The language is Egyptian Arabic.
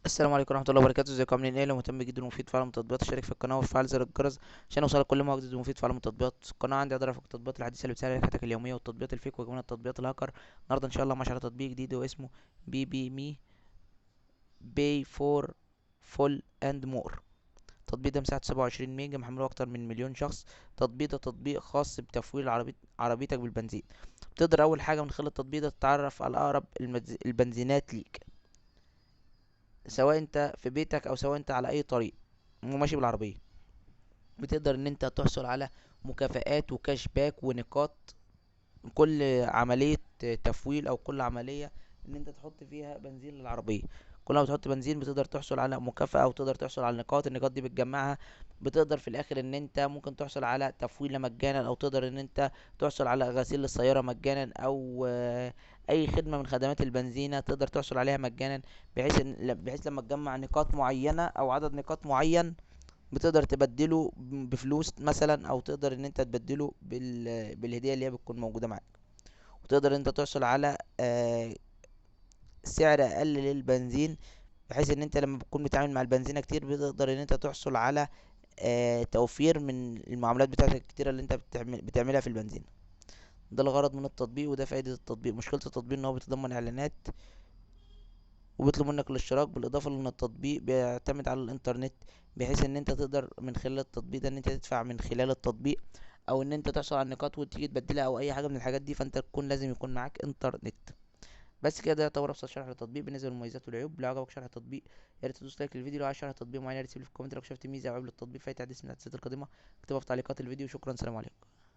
السلام عليكم ورحمة الله وبركاته. ازيكم عاملين ايه؟ لو مهتم جدا ومفيد في عالم التطبيقات اشترك في القناة وفعل زر الجرس عشان يوصلك كل ما هو جديد ومفيد في عالم التطبيقات. القناة عندي اقدر افك التطبيقات الحديثة اللي بتسهل حياتك اليومية والتطبيقات ال fake وكمان التطبيقات الهاكر. النهارده ان شاء الله ماشي على تطبيق جديد واسمه بي بي مي pay for fuel and more. التطبيق ده مساحته 27 ميجا، محمله اكتر من مليون شخص. التطبيق ده تطبيق خاص بتفويل عربيتك بالبنزين. بتقدر اول حاجة من خلال التطبيق ده تتعرف على اقرب البنزينات ليك، سواء انت في بيتك او سواء انت على اي طريق وماشي بالعربية. بتقدر ان انت تحصل على مكافآت و cash back ونقاط كل عملية تفويل او كل عملية ان انت تحط فيها بنزين للعربية. كل ما بتحط بنزين بتقدر تحصل على مكافأة او تقدر تحصل على نقاط. النقاط دي بتجمعها، بتقدر في الاخر ان انت ممكن تحصل على تفويلة مجانا، او تقدر ان انت تحصل على غسيل للسيارة مجانا، او اي خدمة من خدمات البنزينة تقدر تحصل عليها مجانا، بحيث لما تجمع نقاط معينة او عدد نقاط معين بتقدر تبدله بفلوس مثلا، او تقدر ان انت تبدله بالهدية اللي هي بتكون موجودة معاك، وتقدر ان انت تحصل على سعر اقل للبنزين، بحيث ان انت لما بتكون بتتعامل مع البنزينة كتير بتقدر ان انت تحصل على توفير من المعاملات بتاعتك الكتيرة اللي انت بتعملها في البنزينة. ده الغرض من التطبيق وده فائدة التطبيق. مشكلة التطبيق ان هو بيتضمن اعلانات وبيطلب منك الاشتراك، بالاضافة لان التطبيق بيعتمد على الانترنت، بحيث ان انت تقدر من خلال التطبيق ده ان انت تدفع من خلال التطبيق، او ان انت تحصل على النقاط وتيجي تبدلها او اي حاجة من الحاجات دي، فانت لازم يكون معاك انترنت. بس كده، ده يعتبر ابسط شرح للتطبيق بالنسبة للمميزات والعيوب. لو عجبك شرح التطبيق يا ريت تدوس like للفيديو، لو عايز شرح تطبيق معين يا ريت تسيب لي في ال comment، لو شفت ميزة او عيب للتطبيق في اي تعديل من التعديلات القادمة اكتبها في تعليقات الفيديو. شكرا، سلام عليكم.